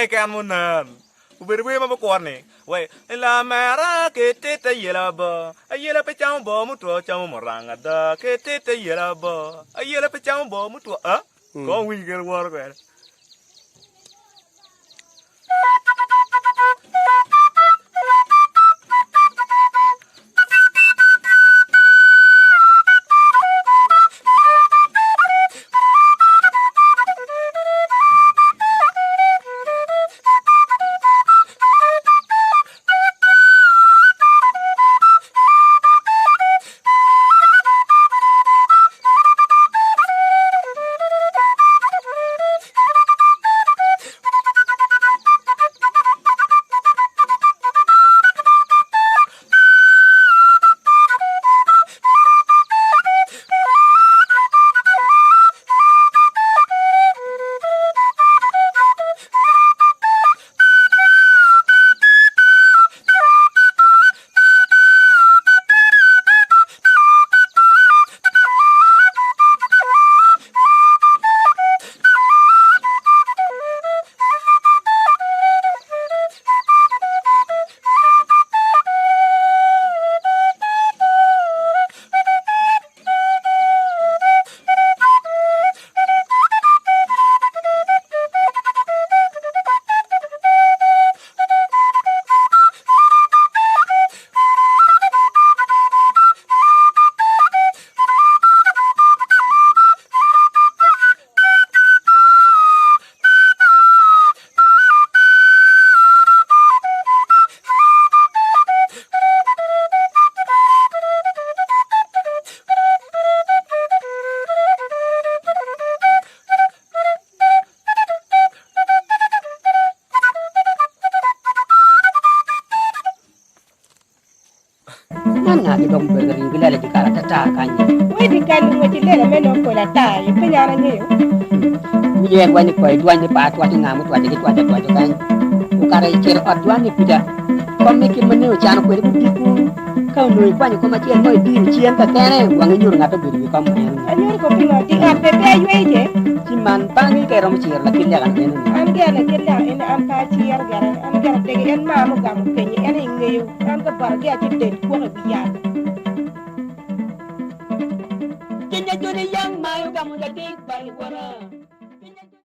keken munen. Obedo wer ma gukwot ni, Wai, lamera ki tite yela bo, ayela pe camo bo mutwo camo muranga ada, ki tite yela bo, ayela pe camo bo mutwo, a? Kong wuwiny kit woro kwede. Man nga gidok mubedo ka ringo ki lela dyekal atata kany-nyi? Wai dyekal lungwec ki lela me nongo pol ata-ni, pe an angeyo. Winyo en dwany ni koi dwany ni pa atwaco nga mutwaco ki twaco atwaco kany. Okato icito i ot dwan ni kuca. Kom me kit ma nio ocano kwede gudiko ka onongo ikwanyo kom acel mo idiro cen kakene wangi nyuto ngat obedo i wi kom eno ni. Anyuto ko pingo di ot be pe ayweyo ce? Ci man pe angeyo ka iromo ciro lakit leka ni eno ni. An gira lakit leka eni an pe aciro gire an gira tegi en maa mugamo kenyi en aye ngeyo an ka bota gi aci del kwok i wi yat. Kinya joni yang mayo gamo jatik pa luwota.